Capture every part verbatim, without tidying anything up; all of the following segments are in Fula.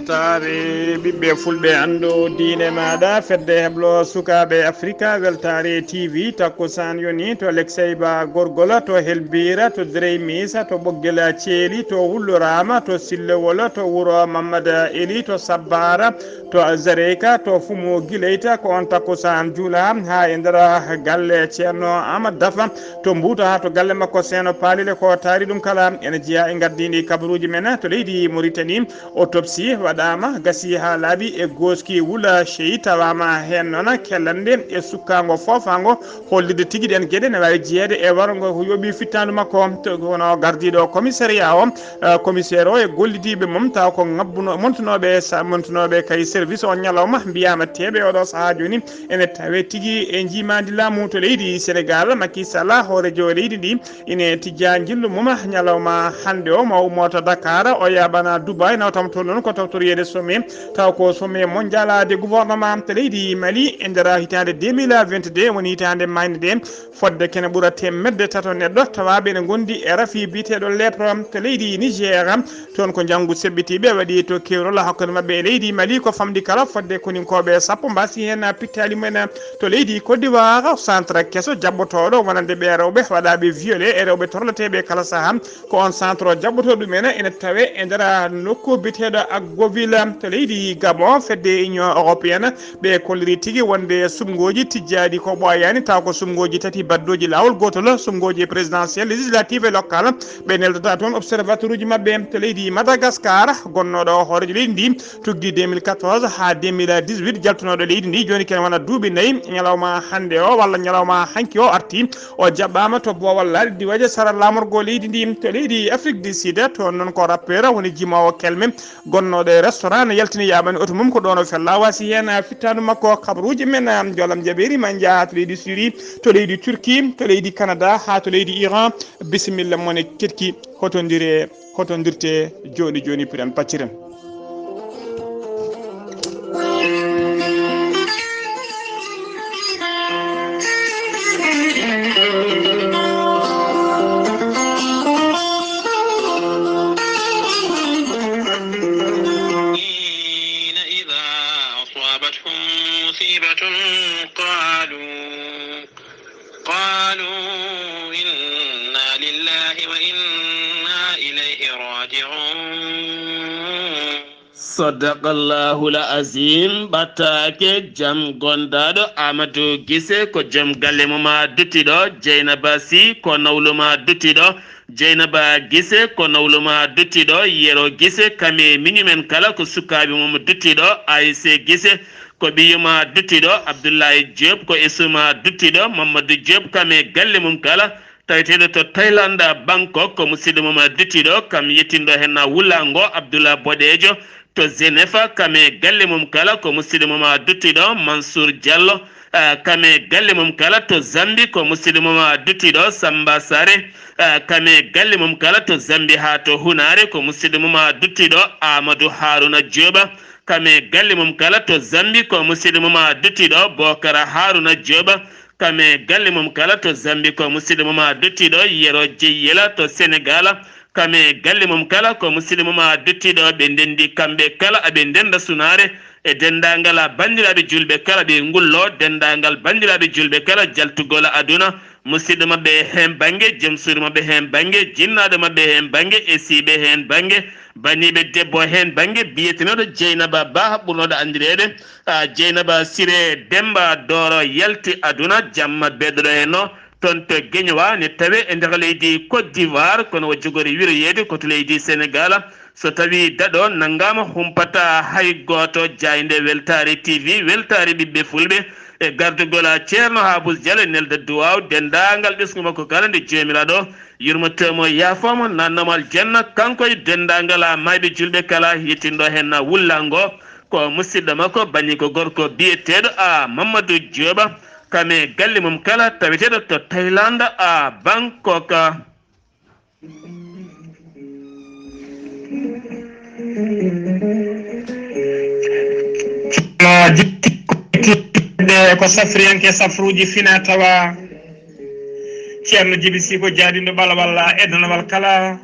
Weltaare ɓiɓɓe fulɓe, anndu diine maaɗa, fedde heblo sukaaɓe Afrika, Weltaare T V, takkusaan yoni to Lekseyba Gorgol, to Helbira, to Dreymis, to Ɓoggel Ceeli, to Wulloraama, to Sillewol, to wuro Mammada Eli, to Sabbaara, to Zareyka, to Fumu Gileyta, ko on takkusaan juula haa e nder galle Ceerno Amadou Dafa, to Mbuuta haa to galle makko Seeno Paalile, ko taari ɗum kala ene jeyaa e ngardiindi kabaruuji men to leydi Mauritanie. Autopsie waɗaama, gasi haa laaɓi e gooski wula ceyi, tawaama heen noon kellande e sukkaango foofaango, hollirde tigi ɗeen geɗe ne waawi jeyeede e warngo ko yooɓi fittaandu makko. To, kono gardiiɗo commissariat o, eh, commissaire o e gollidiiɓe mum, taw ko ngabbuno-, montunooɓe sa-, montunooɓe kay service on ñalawma, mbiyaama teeɓe oɗo sahaa jooni ene tawee tigi e njiimaandi laamu to leydi Senegaal. Macky Sall, hooreejo leydi ndi, ine tijjaa njillu mum ñalawma hannde o, mo ummoto Dakar, o yaaɓana Dubai, nawtam toon noon ko tawtoriyeede sommet, taw ko sommet mondial des gouvernements to leydi Mali e nder hitaande deux mille vingt-deux, woni hitaande maayde nde, fodde kene ɓura teemedde tato neɗɗo tawaaɓe ene ngondi e rafi biyeteeɗo lèpre to leydi Niger. Toon ko njanngu seɓɓitiiɓe waɗi to keewrol hakkunde maɓɓe e leydi Mali, ko famɗi kala fodde koninkooɓe sappo mbaasi heen pittaali mumen to leydi Côte d'Ivoire. Centre keso jaɓɓotooɗo wonande ɓee rewɓe waɗaaɓe violé e rewɓe torleteeɓe kala sahaa, ko on centre jaɓɓotooɗo ɗum en ene tawee e nder nokku biyeteeɗo Agoville to leydi Gabon. Fedde Union européenne, ɓe kolliri tigi wonde suɓngooji tijjaaɗi ko ɓooyaani, taw ko suɓngooji tati baɗdooji laawol gootol, suɓngooji présidentielle, législative e locale. Ɓe neldata toon observateur uji maɓɓe to leydi Madagascar, gonnooɗo hooreejo leydi ndi tuggi deux mille quatorze haa deux mille dix-huit, jaltunooɗo leydi ndi jooni kene wona duuɓi nayi. Ñalawma hannde o walla ñalawma hanki o arti, o jaɓɓaama to boowal laaɗe diwaaji sara laamorgo leydi ndi to leydi Afrique du Sud. Toon noon ko rappeur woni jimoowo kelme, gonnooɗo e restaurant, ne yaltini yaaɓani oto mum, ko ɗoon o fella. Wasi heen fittaandu makko kabaruuji men, joolam jaɓeeri ma njaha to leydi Syrie, to leydi Turquie, to leydi Canada, haa to leydi Iran. Bisimilla mone keɗki, hotondire, hotondirte jooni jooni, piren pacciren. الذين إذا أصابتهم مصيبة قالوا، قالوا إنا لله وإنا إليه راجعون. Sadaqallahul azim. Ɓattaake jam gondaaɗo Amadou Gise, ko jom galle mo ma duttiɗo. Jeynaba Si, ko nawlu ma duttiɗo. Jeynaba Gise, ko nawlu ma duttiɗo. Yero Gise, kame miñumen kala ko sukaaɓe mum duttiɗo. Ayse Gise, ko ɓiyu ma duttiɗo. Abdoulaye Diop, ko esu ma duttiɗo. Mamadou Diop, kame galle mum kala, taweteeɗo to Thaïlande, Bangkok, ko musidɗo mum duttiɗo, kam yettindo hen wulango. Abdoulaye Boɗeejo to Genève, kame galle mum kala, ko musidɗo mum duttiɗo. Mansour Diallo, ah, kame galle mum kala to Zambie, ko musidɗo mum duttiɗo. Samba Sare, ah, kame galle mum kala to Zambie haa to Hunaare, ko musidɗo mum duttiɗo. Amadou Haruna Diop, kame galle mum kala to Zambie, ko musidɗo mum duttiɗo. Bokara Haruna Diop, kame galle mum kala to Zambie, ko musidɗo mum duttiɗo. Yero Jeyyela to Sénégal, kame galle mum kala, ko musidɗo mum duttiɗo. Ɓe ndenndi kamɓe kala, aɓe ndennda Sunaare e denndaangal banndiraaɓe juulɓe kala ɓe ngullo, denndaangal banndiraaɓe juulɓe kala jaltugol aduna. Musidɗo maɓɓe heen bannge, jom suudu maɓɓe heen bannge, jinnaaɗo maɓɓe heen bannge, esiiɓe heen bannge, baniiɓe debbo heen bannge, biyetenooɗo Jeynaba Bah, ɓurnooɗo anndireede, ah, Jeynaba Siré Demba Dooro, yalti aduna, jamma beɗɗoɗo heen o, toon to Guéniouat, ne tawee e nder leydi Côte d'Ivoire, kono o jogori wiroyeede ko to leydi Sénégal. So tawii daɗo nanngaama, humpataa hay gooto. Jaaynde Weltaare T V, weltaare ɓiɓɓe fulɓe, e gardugol a Ceerno Haabus Diallo, nelda duwaaw denndaangal ɓesngu makko kala, nde Joomiraaɗo yurmoto mo, yaafoo mo, naatnoo mo aljanna, kanko e denndaangal a maayɓe juulɓe kala, yettindo heen wullango, ko musidɗo makko, banniko gorko biyeteeɗo a Mamadou Diop, kame galle mum kala, taweteeɗo to Thaïlande, a Bangkok. Ko safriyanke safruuji fina tawa. Ceerno Jibi Si ko jaadindo ɓalawal e danawal kala.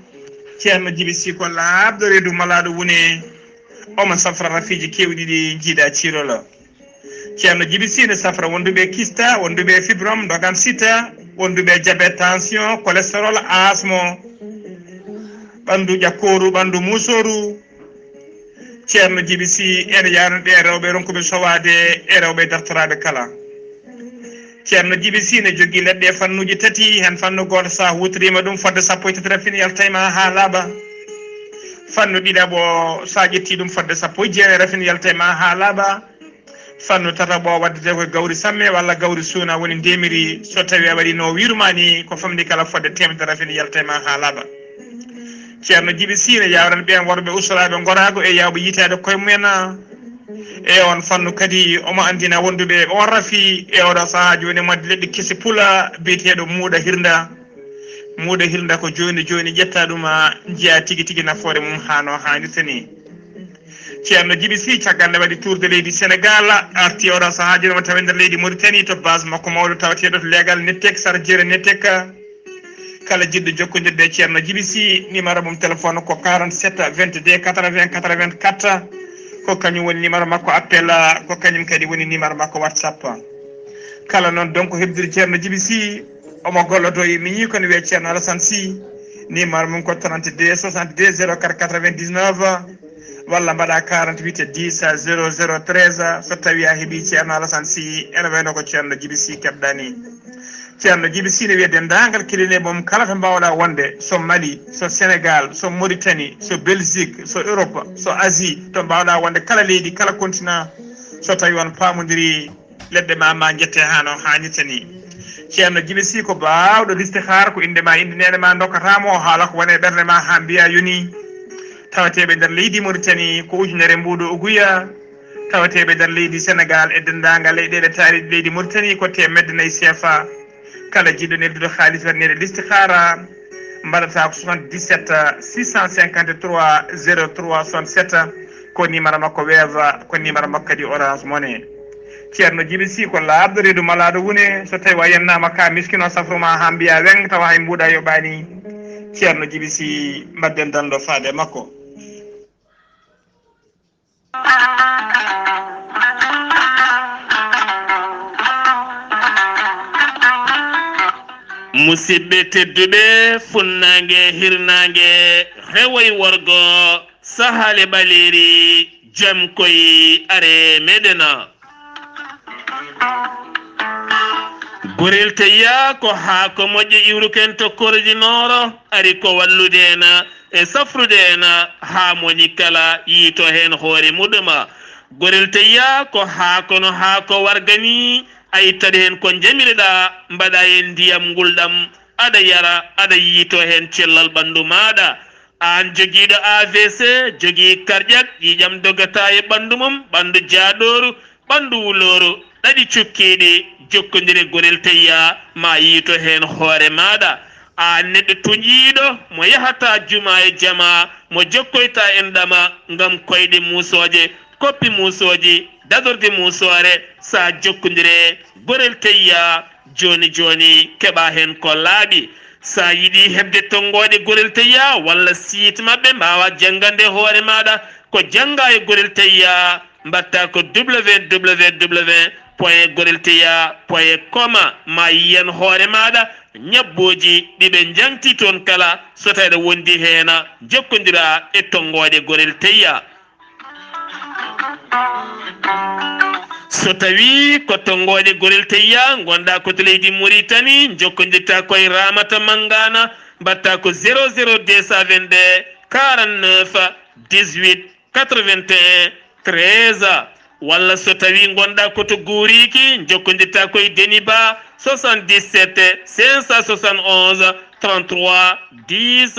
Ceerno Jibi Si ko laaɓɗo reedu malaaɗo wune. Omo safra rafiiji keewɗi ɗi njiiɗa ciirolo. Ceerno Jibi Sine safra wonduɓe kista, wonduɓe fibrom, dogan sita, wonduɓe diabète, tension, cholestérol, asmo, ɓanndu ƴakkooru, ɓanndu muusooru. Ceerno Jibi Si ene yaarani ɓe rewɓe ronkuɓe sowaade e rewɓe dartoraaɓe kala. Ceerno Jibi Si ne jogii leɗɗe fannuuji tati, heen fannu gooto, so a huutoriima ɗum fodde sappo e tati rafin, yalta e ma haa laaɓa. Fannu ɗiɗaɓo, so a ƴettii ɗum fodde sappo e jeenayi rafin, yalta e ma haa laaɓa. Fannu tataɓo waddetee ko gawri samme walla gawri suuna, woni ndemiri, so tawii a waɗii no wiiru ma ni, ko famɗi kala fodde teemedere rafin, yalta e ma haa laaɓa. Ceerno Jibi Si ne yaawran ɓeen worɓe usoraaɓe ngoraagu e yaawɓe yiytaade koye mumen. E oon fannu kadi, omo anndina wonduɓe e oon rafi e oɗo sahaa jooni, mo addi leɗɗe kese pula biyeteeɗo muuɗa hirnda. Muuɗa hirnda ko jooni jooni ƴetta ɗum, a njiya tigi tigi nafoore mum haa no haanirta ni. Ceerno Jibi Si, caggal nde waɗi tour de leydi Sénégal, arti oɗo sahaa jooni, omo tawi nder leydi Mauritanie to base makko mawɗo tawateeɗo to leegal Nettek, Sara Jeere Nettek. Kala jiɗɗo jokkondirde e Ceerno Jibi Si, numéro mum téléphone ko quarante-sept vingt-deux quatre-vingts quatre-vingt-quatre. Ko kañum woni numéro makko appel, ko kañum kadi woni numéro makko WhatsApp. Kala noon donc heɓdiri Ceerno Jibi Si, omo gollodo e miñi kono wiyee Ceerno Alassane Si, numéro mum ko trente-deux soixante-deux zéro quatre quatre-vingt-dix-neuf, walla mbaɗa quarante-huit dix zéro zéro treize, so tawii a heɓii Ceerno Alassane Si, ene wayno ko Ceerno Jibi Si keɓɗa ni. Ceerno Jibi Si ne wiya denndaangal cabinet mum kala to mbaawɗa wonde, so Mali, so Sénégal, so Mauritanie, so Belgique, so Europe, so Asie, to mbaawɗa wonde kala leydi, kala continent, so tawii on paamondirii, leɗɗe ma, ma njette haa no haanirta ni. Ceerno Jibi Si ko baawɗo listihaara, ko innde ma, innde neene ma ndokkata mo, o haala ko woni e ɓernde ma haa mbiya yoni. Tawateeɓe nder leydi Mauritanie ko ujunere mbuuɗu uguya. Tawateeɓe nder leydi Sénégal e denndaangal leyɗeele taariiɗe leydi Mauritanie ko teemedde nayi C F A. Kala jiɗɗo neldude haalis waɗaneede listihaara, mbaɗata ko soixante-dix-sept six cent cinquante-trois zéro trois soixante-sept, ko numéro makko Wave, ko numéro makko kadi Orange Money. Ceerno Jibi Si ko laaɓɗo reedu malaaɗo wune, so tawii a yennaama ka miskino safru ma haa mbiya weng tawa hay mbuuɗa yoɓaani. Ceerno Jibi Si, mbaɗden danndo faade e makko. Musidɓe tedduɓe, funnaange, hirnaange, rewo e worgo, sahaale ɓaleeri, jam koy are meɗen. Gorel Teyya ko haako moƴƴo iwruken to Kordi Nooro, ari ko wallude en e safrude en haa moni kala yiito heen hoore muɗum. Gorel Teyya ko haako no haako warga ni, a ittat heen ko njamireɗaa, mbaɗa heen ndiyam ngulɗam, aɗa yara, aɗa yiito heen cellal ɓanndu maaɗa. Aan jogiiɗo A V C, jogii karƴak, ƴiiƴam dogataa e ɓanndu mum, ɓanndu jaaɗooru, ɓanndu wulooru, ɗaɗi cukkiiɗi, jokkondire Gorel Teyya, ma yiito heen hoore maaɗa. Aan neɗɗo tuñiiɗo, mo yahataa jumaa e jamaa, mo jokkoytaa enɗam ngam koyɗe muusooje, koppi muusooji, dadorde muusoore, so a jokkondire Gorel Teyya, jooni jooni keɓaa heen ko laaɓi. So a yiɗii heɓde tonngooɗe Gorel Teyya walla site maɓɓe, mbaawaa janngande hoore maaɗa, ko janngaa e Gorel Teyya, mbaɗtaa ko www point gorel teyya point com, ma yiyan hoore maaɗa ñabbooji ɗi ɓe njaŋti toon kala, so tawii aɗa wondi heen, njokkondiraa e tonngooɗe Gorel Teyya. So tawii ko tonngooɗe Gorel Teyya ngonɗaa ko to leydi Muritani, njokkondirtaa ko e Ramata Mangana, mbaɗtaa ko zéro zéro deux cent vingt-deux quarante-neuf dix-huit quatre-vingt-un treize, walla so tawii ngonɗaa ko to Guuriiki, njokkondirtaa ko e Deniba, soixante-dix-sept cinq cent soixante-onze trente-trois dix,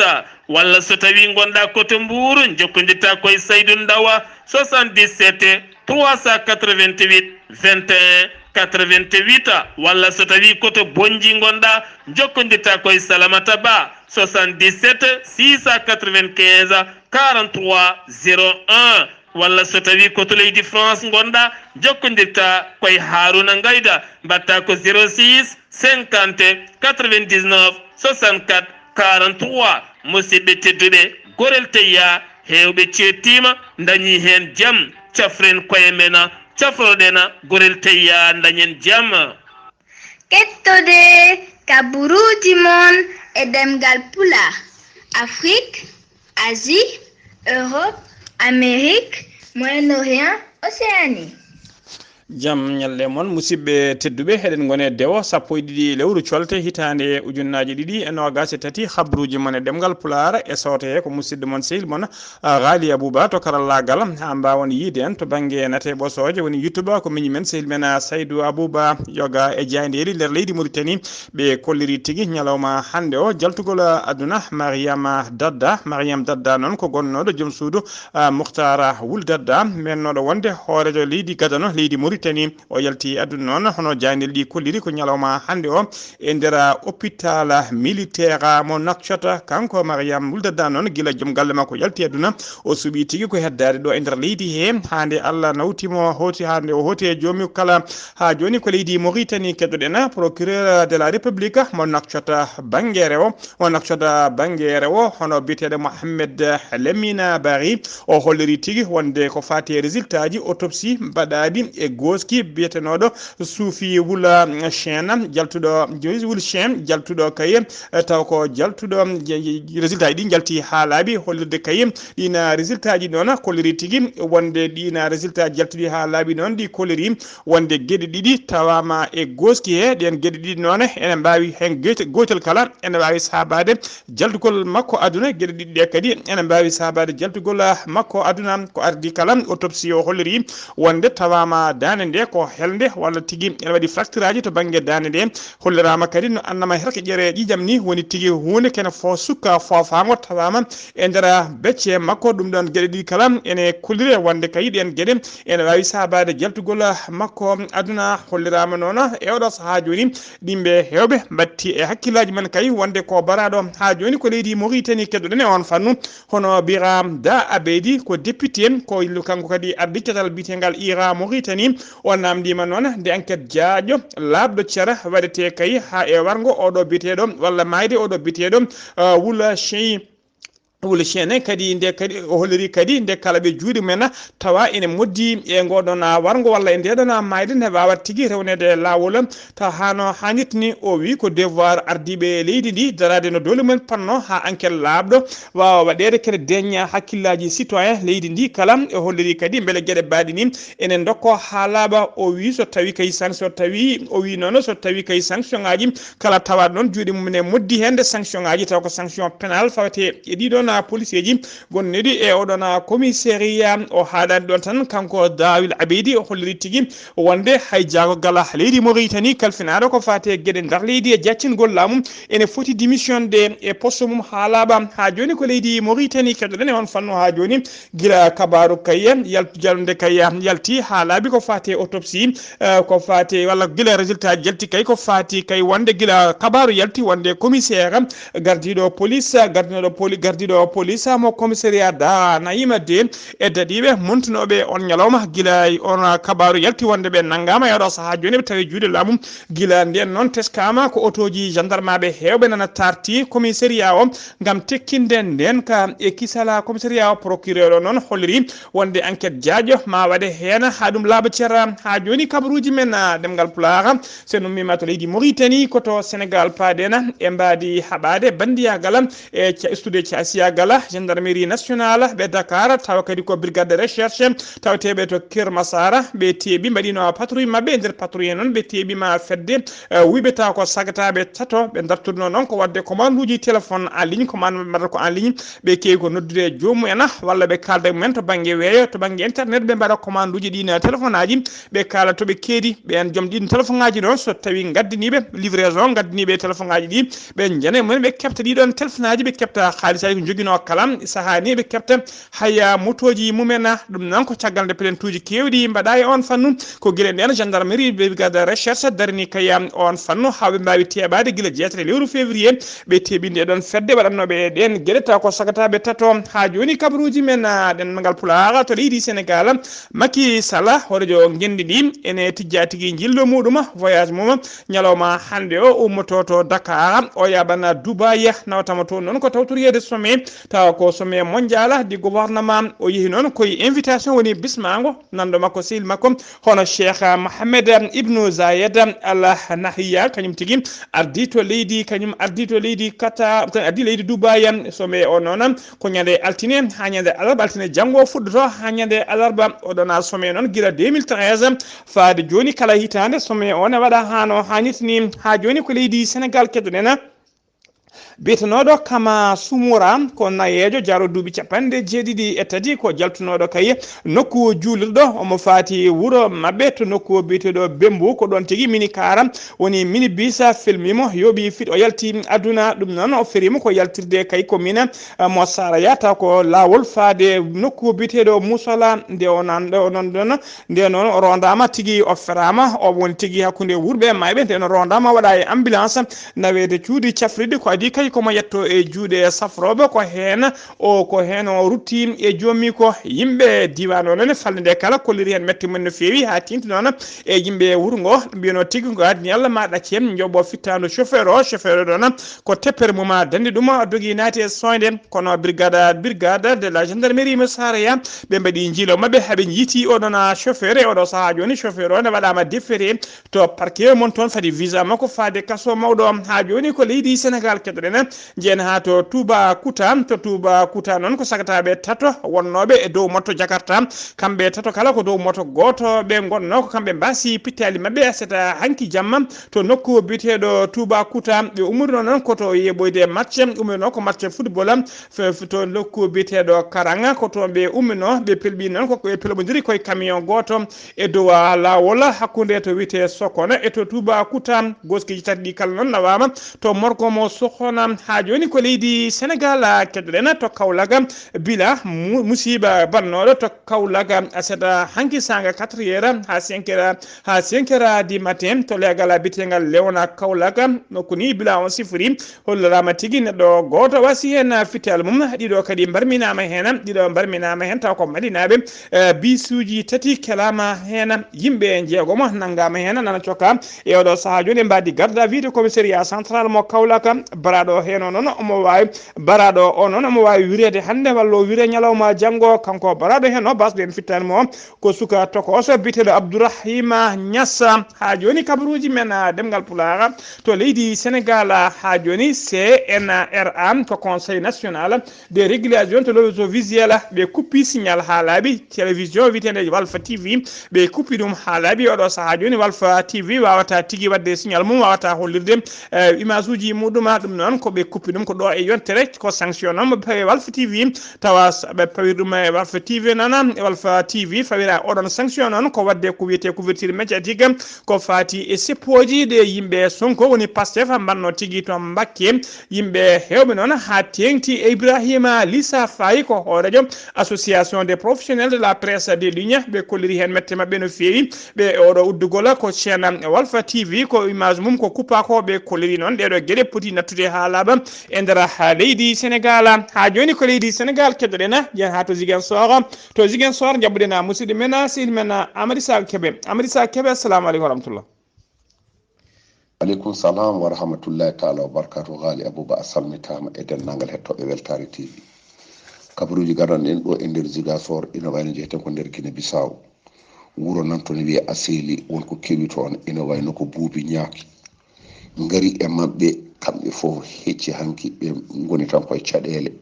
walla so tawii ngonɗaa ko to Mbuur, njokkondirtaa ko e Saydu Ndawa, soixante-dix-sept trois cent quatre-vingt-huit vingt et un quatre-vingt-huit, walla so tawii ko to Bonnji ngonɗaa, njokkondirtaa ko e Salamata Ba, soixante-dix-sept six cent quatre-vingt-quinze quarante-trois zéro un, walla so tawii ko to leydi France ngonɗaa, njokkondirtaa ko e Haaruna Ngayda, mbaɗtaa ko zéro six cinquante quatre-vingt-dix-neuf soixante-quatre quarante-trois. Musidɓe tedduɓe, Gorel Teyya Heewɓe ceettiima, ndañii heen jam. Cafren koye men, cafroɗen gorel teyya, ndañen jam. Kettode kaburuuji mon e ɗemngal Pulaar, Afrik, Asie, Europe, Amérique, Moyen-Orient, Océanie. Jam ñalle mon, musidɓe tedduɓe, eɗen ngoni e dewo sappo e ɗiɗi lewru colte hitaande ujunnaaji ɗiɗi e noogaas e tati. Habruuji mon e ɗemngal Pulaar e sooto he ko musidɗo mon, sehil mon, ah, Ghali Abouba to karallaagal, haa mbaawon yiide en to bannge nate ɓosooje, woni YouTube, ko miñi men, sehil men, ah, Saydou Abouba, yoga e jaayndeeri nder leydi Mauritanie. Ɓe kolliri tigi ñalawma hannde o jaltugol aduna Mariama Dadda. Mariam Dadda noon ko gonnooɗo joom suudu, ah, Mukhtar Wul Dadda, mennooɗo wonde hooreejo leydi gadano leydi Mauritanie. O yalti aduna noon, hono jaayndeeri ɗi kolliri, ko ñalawma hannde o e nder hôpital militaire mo Nouakchott. Kanko Mariam Wul Dadda noon, gila joom galle makko yalti aduna, o suɓii tigi ko heddaade ɗo e nder leydi he, haa nde Allah nawti mo, hooti, haa nde o hooti e joomi kala. Haa jooni ko leydi Mauritanie keɗoɗen, procureur de la République mo Nouakchott bannge rewo, mo Nouakchott bannge rewo, hono biyeteeɗo Mohamed Lemina Bari, o holliri tigi wonde ko faati e résultat ji autopsie mbaɗaaɗi e gooski biyetenooɗo Suufi Wula Chena, jaltuɗo, Wul Chen, jaltuɗo kay, eh, taw ko jaltuɗo, je-, je-, résultat ji ɗi jalti haa laaɓi, hollirde kay ɗiin résultat ji noon kolliri tigi wonde ɗiin résultat jaltuɗi haa laaɓi noon, ɗi kolliri wonde geɗe ɗiɗi tawaama e gooski he. Ɗeen geɗe ɗiɗi noon ene mbaawi heen geete-, gootel kala ene waawi saabaade jaltugol makko aduna. Geɗe ɗiɗi ɗe kadi ene mbaawi saabaade jaltugol, ah, makko aduna. Ko ardii kala, autopsie o holliri wonde tawaama daande nde ko helnde walla tigi ene waɗi fracture aji to bannge daande nde. Holliraama kadi no annama herke ƴere ƴiiƴam ni, woni tigi huunde kene fo sukka foofaango tawaama e nder becce makko. Ɗum ɗoon geɗe ɗiɗi kala ene kollire wonde kay ɗeen geɗe ene waawi saabaade jaltugol makko aduna. Holliraama noon e oɗo sahaa jooni, yimɓe heewɓe mbatti e hakkillaaji men kay wonde ko baraaɗo haa jooni ko leydi Mauritanie keɗoɗen e oon fannu, hono Biram Da Abedi, ko député, ko kanko kadi ardii catal biyeteengal Ira Mauritanie. O naamndiima noon nde enquête jaaƴo laaɓɗo cera waɗetee kay haa e warngo oɗo biyeteeɗo walla maayde oɗo biyeteeɗo, uh, Wula Chey. Wula Chene kadi nde kadi o holliri kadi nde kala ɓe juuɗe men tawa ene moddi e ngoɗon warngo walla e ndeɗon maayde, ne waawa tigi rewneede laawol. Taw hano haanirta ni, o wi ko devoir ardiiɓe leydi ndi daraade no doole mumen panno haa enquête laaɓɗo waawa waɗeede kene deñña hakkillaaji citoyen leydi ndi kala. E holliri kadi mbele geɗe baaɗe ni ene ndokko haa laaɓa. O wi so tawi kay sanction, tawi o wi noon so tawi kay sanction ŋaaji kala tawa ɗon juuɗe mum ne moddi heen nde sanction ŋaaji taw ko sanction pénal fawete e ɗiɗon policeeji gonneɗi e oɗon commissariat. O haalani ɗon tan kanko Dawil Abedi, o holliri tigi wonde hay jaago gala leydi Mauritanie kalfinaaɗo ko faati e geɗe nder leydi e jaccingol laamu ene foti démissionde e poste mum haa laaɓa. Haa jooni ko leydi Mauritanie keɗoɗen e on fannu haa jooni, gila kabaaru kay yaltu jalnde kay yalti haa laaɓi ko faati e autopsie, eh, ko faati walla gila résultat jalti kay ko faati kay wonde gila kabaaru yalti wonde commissaire gardiiɗo police, gardinoɗo poli-, gardiiɗo police mo commissariat da Naima de e daɗiiɓe montunooɓe on ñalawma, gila on kabaaru yalti wonde ɓe nanngaama e oɗo sahaa jooni ɓe tawi juuɗe laamu. Gila ndeen noon teskaama ko otooji gendarmeɓe heewɓe nana tarti commissariat o ngam tekkinde ndeen ka e kisala commissariat o. Procureur o noon holliri wonde enquête jaaƴo ma waɗe heen haa ɗum laaɓa cera. Haa jooni kabaruuji men, ah, ɗemngal Pulaar, so en ummiima to leydi Mauritanie, ko to Sénégal paaɗen e mbaadi haɓaade banndiyagal e ca-, istude caasiyagal gendarmerie nationale ɓe Dakar, tawa kadi ko brigade de recherche tawateeɓe to Kër Massar, ɓe teeɓi mbaɗino patrouille maɓɓe. E nder patrouille noon ɓe teeɓima fedde, eh, wuyɓe taw ko sagataaɓe tato ɓe dartudno noon ko waɗde commande uji téléphone en ligne, commande maɓɓe mbaɗata ko en ligne, ɓe keewi ko noddude e joomum en walla ɓe kaalda e mumen to bannge weeyo, to bannge internet ɓe mbaɗa commande uji ɗin téléphone aji, ɓe kaala to ɓe keedi. Ɓeen joom ɗin téléphone aji noon so tawi ngaddaniiɓe livraison, ngaddaniiɓe téléphone aji ɗi, ɓe njana e mumen ɓe keɓta ɗiɗon téléphone aji, ɓe keɓta haalisaji ko joginoo kala sahaa ni ɓe keɓta haya motooji mumen. Ɗum noon ko caggal nde plaintuuji keewɗi mbaɗaa e oon fannu. Ko gila ndeen gendarmerie brigade de recherche darini kay on fannu haa ɓe mbaawi teeɓaade gila jeetati lewru février. Ɓe teeɓi nde ɗoon fedde waɗannooɓe e ɗeen geɗe taw ko sagataaɓe tato. Haa jooni kabaruuji men, ah, ɗemngal Pulaar to leydi Sénégal, Macky Sall, hooreejo ngenndi ndi, ene tijjaa tigi njillo muɗum, voyage mum, ñalawma hannde o ummoto to Dakar, o yaaɓana Dubai, nawatama toon noon ko tawtoriyeede sommet tawa ko sommet mondial du gouvernement. O yehi noon koye invitation woni bismaango nanndo makko sehil makko hono Cheikh Mohamed Ibnu Zayed Al Nahya, kañum tigi ardii to leydi, kañum ardii to leydi Qatar, kañum ardii leydi Dubai. Sommet o noon ko ñande altine haa ñande alarba, altine janngo fuɗɗoto haa ñande alarba. Oɗon sommet noon gila deux mille treize faade jooni, kala hitaande sommet o ne waɗa haa no haanirta ni. Haa jooni ko leydi Senegal keddoɗen. Biyetenooɗo Kama Sumura ko nayeejo, jaro duuɓi capanɗe jeeɗiɗi e tati, ko jaltunooɗo kay nokku juulirɗo. Omo faati wuro maɓɓe to nokku biyeteeɗo Bembu, ko ɗoon tigi mini kaara woni mini bisa filmimo, yooɓi fit o yalti aduna. Ɗum noon o ferimo ko yaltirde kay ko mina mo Saraya, taw ko laawol faade nokku biyeteeɗo Musola. Nde o nan-, nde o non ɗon, nde noon o rondaama tigi, o feraama, o woni tigi hakkunde wurɓe e mayɓe. Nde no rondaama waɗa e ambulance, naweede cuuɗi cafrirɗi, ko adii kay komo yetto e juuɗe safrooɓe, ko heen o, ko heen o rutti e joomi ko yimɓe diiwaan o noon. Falnde nde kala kolliri heen mette mum no feewi haa teeŋti noon e yimɓe wuro ngo, mbiyano tigi ko adni Allah ma ɗacce, njoɓo fittaandu chauffeur o. Chauffeur o ɗoon ko teppere mum a dandi ɗum, dogi naati e soynde. Kono brigade, brigade de la gendarmerie mo Saraya, ɓe mbaɗi njiilo maɓɓe, haɓe njiiti oɗon a chauffeur. E oɗo sahaa jooni, chauffeur o ne waɗaama déféré to parquet mon toon, fadi visa makko faade kaso mawɗo. Haa jooni ko leydi Senegal keɗoɗen, njeyen haa to Touba Kouta. To Touba Kouta noon ko sagataaɓe tato wonnooɓe e dow moto Jakarta, kamɓe tato kala ko dow moto gooto ɓe ngonnoo, ko kamɓe mbaasi pittaali maɓɓe aset hanki jamma to nokku biyeteeɗo Touba Kouta. Ɓe ummurinoo noon ko to yeɓoyde match, ummurinoo ko match football, fe-, fe-, to nokku biyeteeɗo Karanga, ko toon ɓe umminoo. Ɓe pelɓi noon ko ɓe pelɓondiri koye camion gooto e dow laawol hakkunde to wiyetee Sokona e to Touba Kouta. Goskiiji tati ɗi kala noon nawaama to morgo mo Sokona. Haa jooni ko leydi Senegal keɗoɗen to Kaolack, bila mu-, musiiba bannooɗo to Kaolack aset hanki saanga quatre heures haa cinq heures, haa cinq heures du matin, to leegal biyeteegal Lewna Kaolack. Nokku ni bila on sifori, holliraama tigi neɗɗo gooto wasi heen fittaali mum. Ɗiɗo kadi mbarminaama heen, ɗiɗo mbarminaama heen taw ko Malinaaɓe. Eh, bisuuji tati kelaama heen, yimɓe jeegomo nanngaama heen nana cokka. E oɗo sahaa jooni mbaadi garda wiide commissariat central mo Kaolack, baraaɗo heen o noon omo waawi, baraaɗo o noon omo waawi wireede hannde walla o wire ñalawma janngo. Kanko baraaɗo heen o, basɗo en fittaani mo, ko suka tokooso biyeteeɗo Abdourahima Niass. Haa jooni kabaruuji men, ah, ɗemngal Pulaar to leydi Senegal, ah, haa jooni C N R A, ko Conseil National de Régulation de l'Audiovisuel, ɓe kuppi signal haa laaɓi. Télévision wiyeteende Walf T V, ɓe kuppi ɗum haa laaɓi. Oɗo sahaa jooni Walf T V waawata tigi waɗde signal mum, waawata hollirde, eh, image uji muɗum. Ɗum noon ko ɓe kuppi ɗum ko ɗo e yontere, ko sanction noon mo pawi Walf T V. Tawa s-, ɓe pawiri ɗum e Walf T V noon, e Walf T V fawira oɗon sanction noon ko waɗde ko wiyetee couverture médiatique, ko faati e seppooji ɗe yimɓe Sonko woni Pastef mbanno tigi to Mbakke. Yimɓe heewɓe noon haa teeŋti e Ibrahima Lissa Faye, ko hooreejo Association des professionnels de la presse de l'Union. Ɓe kolliri heen mette maɓɓe no feewi. Ɓe e oɗo uddugol ko chaîne Walf T V, ko image mum ko kuppa ko ɓe kolliri noon. Ɗeɗo geɗe poti nattude haa laaɓa e nder, ah, leydi Senegal. Haa jooni ko leydi Senegal keɗoɗen, njeyen haa to Ziguinchor. To Ziguinchor njaɓɓuɗen, ah, musidɗo men, ah, sehil men, ah, Amady Sall Kébé. Amady Sall Kébé, assalamu aleykum wa rahmatullah. Aleykum salam wa rahmatullahi taala wa barakatuh. Haali Abouba a salmitaama e denndaangal hettooɓe Weltaare T V. Kabaruuji gaddanɗen ɗo e nder Ziguinchor ina wayno jeyten ko nder Guinée Bissau. Wuro nan toon wiyee Aseli, won ko kewi toon, ina wayno ko buubi ñaaki. Ngari e maɓɓe, kamɓe fof hecci hanki, ɓe ngoni tan koye caɗeele.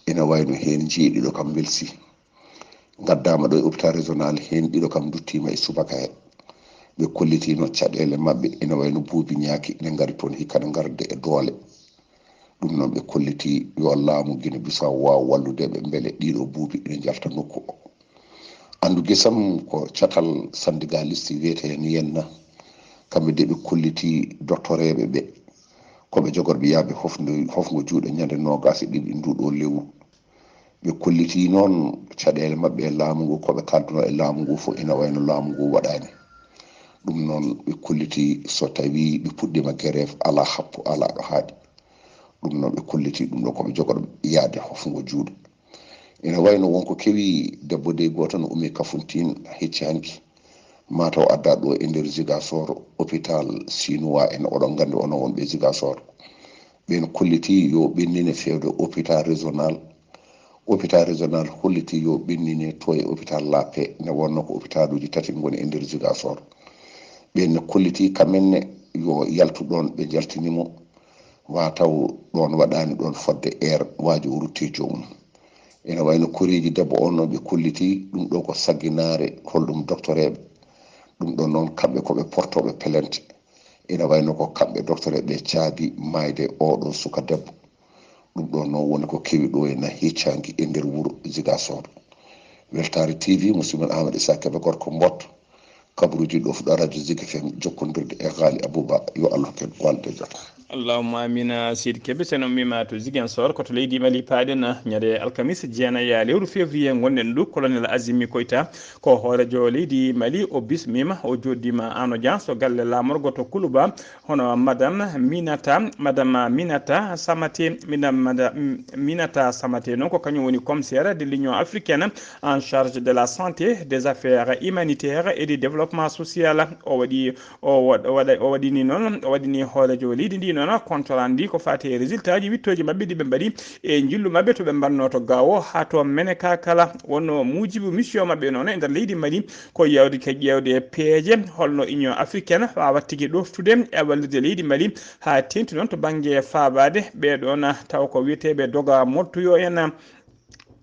Ina wayno heen jeeɗiɗo kam welsi. Ngaddaama ɗo e hôpital régional, heen ɗiɗo kam nduttiima e subaka he. Ɓe kollitiino caɗeele maɓɓe, ina wayno buubi ñaaki, ine ngari toon hikka ne ngarde e doole. Ɗum noon ɓe kolliti yo laamu Guinée Bissau waaw wallude ɓe, mbele ɗiɗo buubi ine njalta nokku o. Anndu gesam ko catal sandigaliste wiyetee heen yenna. Kamɓe de ɓe kolliti doktoreeɓe ɓe, ko ɓe jogorɓe yahde hofndu-, hofngo juuɗe ñande noogaas e ɗiɗi nduɗo lewru. Ɓe kolliti noon caɗeele maɓɓe e laamu ngu, ko ɓe kaldunoo e laamu ngu fof ina wayno laamu ngu waɗaani. Ɗum noon ɓe kolliti so tawii ɓe puɗɗiima gereef, alaa happu, alaa ɗo haaɗi. Ɗum noon ɓe kolliti ɗum ɗo ko ɓe jogorɓe yahde hofngo juuɗe. Ina wayno won ko kewi debbo dey gooto no ummi Kafountine hecci hanki. Mataw adda ɗo e nder Ziguinchor, hôpital Chinois en, oɗon nganndi onon wonɓe Ziguinchor. Ɓen kolliti yo ɓennine fewde hôpital régional. Hôpital régional holliti yo ɓennine to e hôpital La Paix, ne wonno ko hôpitaluji tati ngoni e nder Ziguinchor. Ɓen ne kolliti kamenne yo yaltu ɗon, ɓe jaltini mo, wa taw ɗon waɗani ɗon fodde heure, waji o rutti joomum. Ene wayno koreeji debbo on no ɓe kolliti, ɗum ɗo ko sagginaare, holɗum doktoreeɓe. Ɗum ɗon noon, kamɓe ko ɓe portooɓe pelente. Ene wayno ko kamɓe doktoreeɓe caabi maayde oɗo suka debbo. Ɗum ɗon noon woni ko kewi ɗo e na heccangi e nder wuro Ziguinchor. Weltaare T V, musidɗo men Amadou Issa Kébé, gorko Mbot. Kabaruuji ɗo fuɗa radio Zik F M, jokkondirde e Ghali Abouba, yo Allah hokku en walde jota. Allahumma amina, Seydi Kébé. Sen ummima to Ziguinchor, ko to leydi Mali paaɗen, ñande alkamisa jeenayi lewru février ngonɗen ɗo, colonel Azimi Koita, ko hoorejo leydi Mali, o bismima, o joɗɗima en audience to galle laamorgo to Kuluba, hono madame Minata, madame Minata Samate, Minata, Minata Samate, noon ko kañum woni commissaire de l'Union africaine en charge de la santé, des affaires humanitaires et du développement social. O waɗi, o wa-, o waɗa, o waɗini noon, o waɗini hoorejo leydi ndi noon compte rendu ko fati e résultat ji wittooji maɓɓe ɗi ɓe mbaɗi e njillu maɓɓe to ɓe mbanno to Gao haa to Meneka kala. Wonno muujibu mission maɓɓe noon e nder leydi Mali ko yawde ka ƴeewde peeje holno Union africaine waawata tigi ɗoftude e wallirde leydi Mali haa teeŋti noon to bannge faabaade ɓee ɗoon taw ko wiyeteeɓe doga moltuyo en.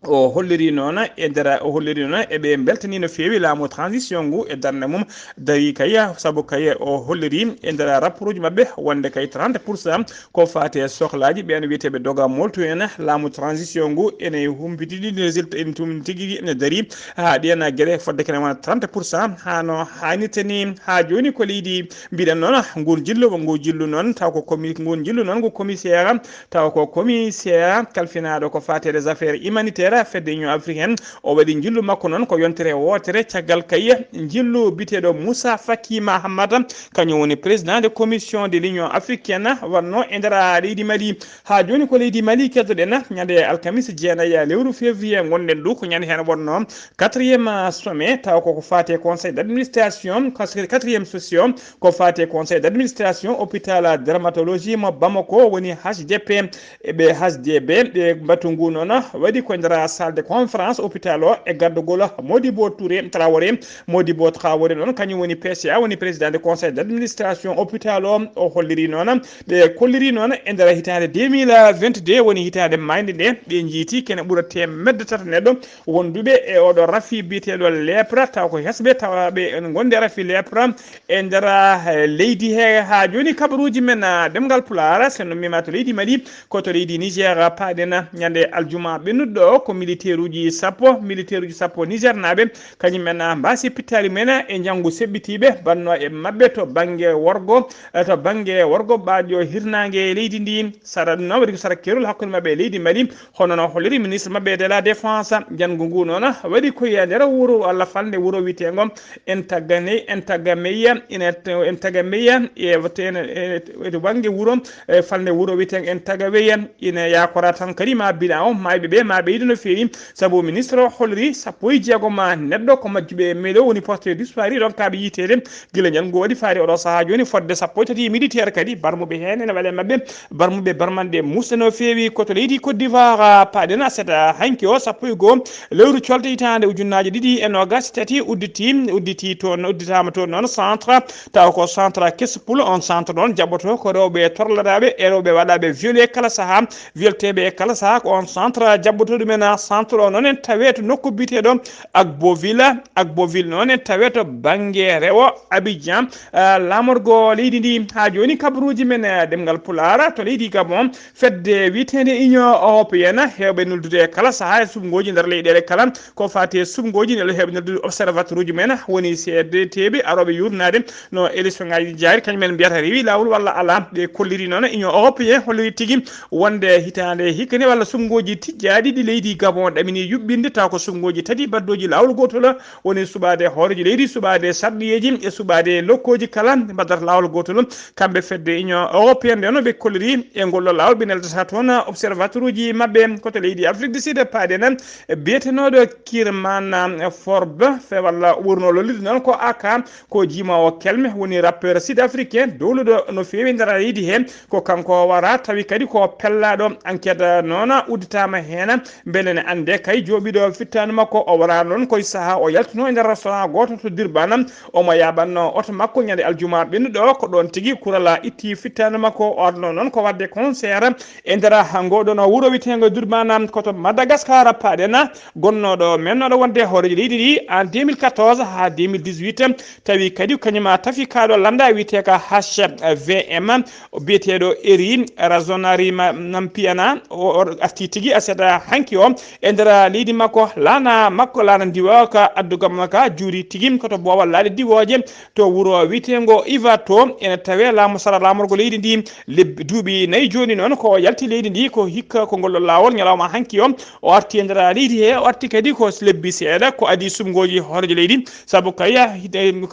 O holliri noon e nder, o holliri noon e ɓe mbeltani no feewi laamu transition ngu e darnde mum dari kay, sabu kay o holliri e nder rapport uji maɓɓe wonde kay trente pour cent ko faati e sohlaaji ɓeen wiyeteeɓe doga moltu en, laamu transition ngu ene humpitini résultat, ene tumni tigi ene dari haa ɗeen geɗe fodde kene wona trente pour cent haa no haanirta ni. Haa jooni ko leydi mbiɗen noon ngun jillu, ngu jillu noon taw ko komi-, ngun jillu noon ko commissaire, taw ko commissaire kalfinaaɗo ko faati e les affaires humanitaires fedde Union africaine. O waɗi njillu makko noon ko yontere wootere caggal kay njillu biteeɗo Moussa Faki Mahamat, kañum woni président de commission de l'Union africaine, wonno e nder leydi Mali. Haa jooni ko leydi Mali keddoɗen, ñande alkamisa jeenayi lewru février ngonɗen ɗo, ko ñande heen wonno quatrième sommet, taw koko faati e conseil d'administration, quatrième session, ko faati e conseil d'administration hôpital dermatologie mo Bamako, woni H D P. E ɓe H D P, ɓe mbatu ngu noon waɗi ko e nder salle de conférence hôpital o e gardagol Modibo Touré Traoré. Modibo Traoré noon kañum woni P C A, woni président de conseil d'administration hôpital o. O holliri noon, ɓe kolliri noon e nder hitaande deux mille vingt-deux, woni hitaande maayde nde, ɓe njiiti kene ɓura teemedde tati neɗɗo wonduɓe e oɗo rafi biyeteeɗo lèpre, taw ko hesɓe tawaaɓe ene ngondi e rafi lèpre e nder, eh, leydi he. Haa jooni kabaruuji men, ah, ɗemngal Pulaar, so en ummiima to leydi Mali, ko to leydi Niger paaɗen ñande aljuma ɓennuɗo ɗo, ko militeeruuji sappo, militeeruuji sappo Nigernaaɓe, kañum en, ah, mbaasi pittaali mumen e njanngu seɓɓitiiɓe, mbaɗnoo e maɓɓe to bannge worgo, eh, to bannge worgo ɓaaɗo hirnaange leydi ndi. Sara ɗum noon waɗi ko sara keerol hakkunde maɓɓe e leydi Mali, hono no holliri ministre maɓɓe de la défense. Njanngu ngu noon waɗi ko e nder wuro walla falnde wuro wiyeteengo Entagane-, Entagameya, ina, Entagameya e wate-, e, e to bannge wuro, e falnde wuro wiyeteengo Entagaweya, ina yakora tan kadi ma bilan o maayɓe ɓe ma ɓeydu no feewi, sabu ministre o holliri sappo e jeegom ma neɗɗo ko majjuɓe e meɗo woni porté disparu, ronkaaɓe yiteede gila njanngu waɗi faade oɗo sahaa jooni, fodde sappo e tati militaire kadi barmuɓe heen ene waɗe maɓɓe. Barmuɓe barmanɗe musde no feewi ko to leydi Côte d'Ivoire, ah, paaɗen aset, ah, hanki o sappo e goo lewru colte hitaande ujunnaaje ɗiɗi e noogaas e tati udditi, udditi toon, udditaama toon noon centre, taw ko centre Kespoul, on centre ɗoon jaɓɓoto ko rewɓe torloraaɓe e rewɓe waɗaaɓe violé kala sahaa, violteeɓe e kala sahaa ko on centre jaɓɓoto ɗumen. Centre o noon en tawee to nokku biyeteeɗo Agboville, Agboville noon en tawee to bannge rewo Abidjan, ah, laamorgo leydi ndi. Haa jooni kabaruuji men, eh, ɗemngal Pulaar to leydi Gabon, fedde wiyeteende Union Européenne, heewɓe nuldude e kala sahaa e suɓngooji nder leyɗeele kala, ko faati e suɓngooji nde heewɓe nuldude observateur uji men, woni seedeteeɓe arooɓe yuurnaade no élection ngaji jaari, kañum en mbiyata rewi laawol walla alaa. Ɓe kolliri noon Union Européenne holliri tigi wonde hitaande hikka ni walla suɓngooji tijjaaɗi ɗi leydi Gabon ɗamini yuɓɓinde taw ko suɓngooji tati baddooji laawol gootol, woni suɓaade hooreejo leydi, suɓaade sarɗiyeeji e suɓaade lokkooji kala mbaddata laawol gootol. Kamɓe fedde Union Européenne nde no ɓe kolliri e ngol ɗo laawol, ɓe neldata toon observateur uji maɓɓe ko to leydi Afrique du Sud, paaɗen biyetenooɗo Kirman Forbes, fe walla ɓurno lollirde noon ko A K, ko jimoowo kelme, woni rappeur sud africain dowluɗo no feewi nder leydi he. Ko kanko wara tawi kadi ko pellaaɗo. Enquête noon udditaama heen, mbele ne annde kay jooɓiiɗo fittaandu makko. O wara noon koye sahaa o yaltuno e nder restaurant gooto to Durban. Omo yaaɓanno oto makko ñande aljuma ɓennuɗo, ko ɗoon tigi kurala itti fittaandu makko. O arno noon ko waɗde concert e nder ngoɗon wuro wiyeteengo Durban, ko to Madagascar, paaɗen. Gonnooɗo mennoɗo wonde hooreejo leydi ndi en deux mille quatorze haa deux mille dix-huit, tawi kadi kañum a tafikaaɗo lannda wiyeteeka H V M, biyeteeɗo Eri Razonari Nampiana, o o arti tigi aset hanki o e nder leydi makko, laana makko, laana ndiwa ka addugamma ka juuri tigi ko to boowal laaɗe diwooje, to wuro wiyeteengo Ivato, ene tawee laamu sara laamorgo leydi ndi. Lebbi duuɓi nayi jooni noon ko o yalti leydi ndi, ko hikka ko ngol ɗo laawol ñalawma hanki o, o arti e nder leydi he, o arti kadi ko lebbi seeɗa ko adii suɓngooji hooreejo leydi, sabu kay,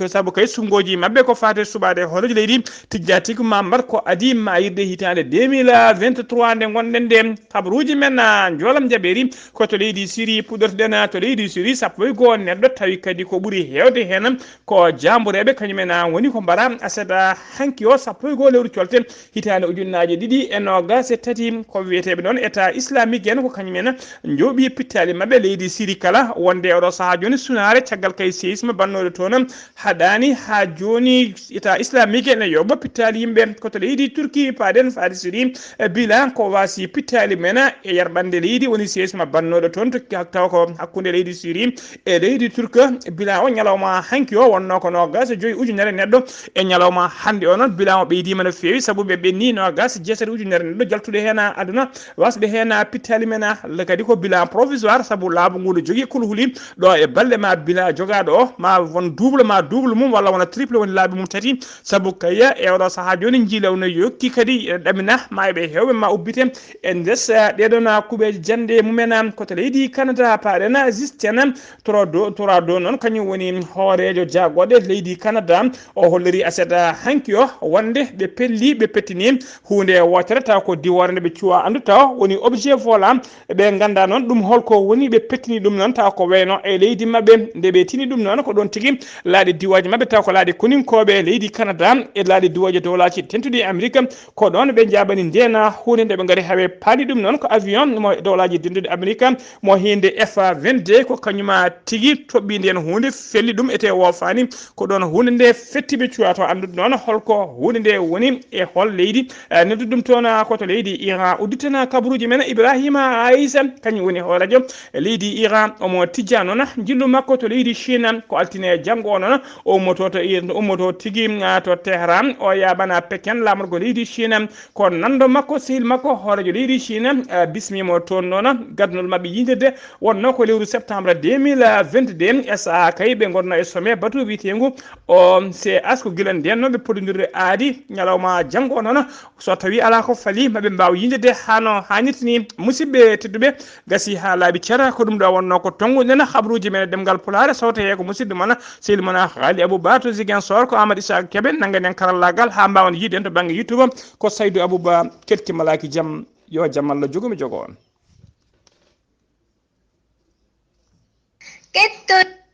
sabu kay suɓngooji maɓɓe ko faati suɓaade hooreejo leydi, tijjaa tigi ma mbar ko adii maayirde hitaande deux mille vingt-trois nde ngonɗen nde. Kabaruuji men, ah, njoolam jaɓeeri ko to leydi Siri puɗɗortoɗen, to leydi Siri sappo e goo neɗɗo tawi kadi ko ɓuri heewde heen ko jaambureeɓe, kañum en woni ko mbara aset hanki o sappo e goo lewru colte hitaande ujunnaaje ɗiɗi e noogaas e tati. Ko wiyeteeɓe noon État islamique en, ko kañum en njooɓi pittaali maɓɓe leydi Siri kala, wonde oɗo sahaa jooni sunaare caggal kay séisme bannooɗo toon haɗaani haa jooni. État islamique ene yoɓa pittaali yimɓe ko to leydi Turki, paaɗen faade Siri. E bilan ko waasi pittaali men e yarɓande leydi, woni séisme bannooɗo toon to taw ko hakkunde leydi Siri e leydi Turki. Bilan o ñalawma hanki o wonno ko noogaas e joyi ujunere neɗɗo. E ñalawma hannde o noon, bilan o ɓeydiima no feewi, sabu ɓe ɓenni noogaas e jeetati ujunere neɗɗo jaltuɗo heen aduna, wasɓe heen pittaali men. Kadi ko bilan provisoire, sabu laamu ngu no jogii kulhuli ɗo e balɗe ma bilan jogaaɗo o ma won double ma double mum walla wona triple woni laabi mum tati. Sabu kay e oɗo sahaa jooni, njiilaw no yokki kadi, e ɗamina ma eɓe heewɓe ma ubbite e ndes, eh, ɗeɗon kuɓeeje jannde mumen ko to leydi Canada, paaɗen Justin Trudeau, Trudeau noon kañum woni hooreejo jaagooɗe leydi Canada. O holliri aset hanki o wonde ɓe pelli, ɓe pettini huunde wootere taw ko diwoore nde ɓe cuwa anndu taw woni objet volant. Ɓe ngannda noon ɗum holko woni, ɓe pettini ɗum noon taw ko wayno e leydi maɓɓe. Nde ɓe tini ɗum noon ko ɗoon tigi laaɗe diiwaaji maɓɓe taw ko laaɗe koninkooɓe leydi Canada e laaɗe diiwaaji dowlaaji dentuɗi Amerika. Ko ɗoon ɓe njaabani ndeena huunde nde ɓe ngari hawe paali ɗum noon ko avion mo dowlaaji dentuɗi Amerika mo hiinde F vingt-deux, ko kañuma tigi toɓɓi ndeen huunde, felli ɗum ete woofaani. Ko ɗoon huunde nde fetti ɓe cuwa to anndude noon holko huunde nde woni e hol leydi. Eh, noddu ɗum toon, ah, ko to leydi Iran. Udditana kabaruuji men Ibrahima Aisa, kañum woni hooreejo leydi Iran. Omo tijja noon njillu makko to leydi Chine. Ko altine janngo o noon, o ummoto to Ir-, ummoto tigi, ah, to Tehran. O yaaɓana Pekin, laamorgo leydi Chine. Ko nanndo makko, sehil makko, hooreejo leydi Chine, ah, bismiimo toon noon, gadunol maɓɓe yiidirde. Wonnoo ko lewru septembre deux mille vingt-deux, e sahaa kay ɓe ngonno e sommet batu wiyeteengu O C S, ko gila ndeen noon ɓe podondirde aadi. Ñalawma janngo o noon, so tawii alaa ko fali, maɓe mbaaw yiidirde hano haanirta ni. Musidɓe tedduɓe, gasi haa laaɓi cer, ko ɗum ɗo wonnoo ko tonnguɗen habaruuji men e ɗemngal Pulaar, sawto hee ko musidɗo mon, sehil mon Haali Abou Ba to Ziguinchor, ko Amadou Issa Kébé nanngani en karallaagal haa mbaawen yiide en to bannge YouTube, ko Saydou Abou Ba, keɗki malaaki jam, yo jam Allah jogo mi jogo on. Ketto-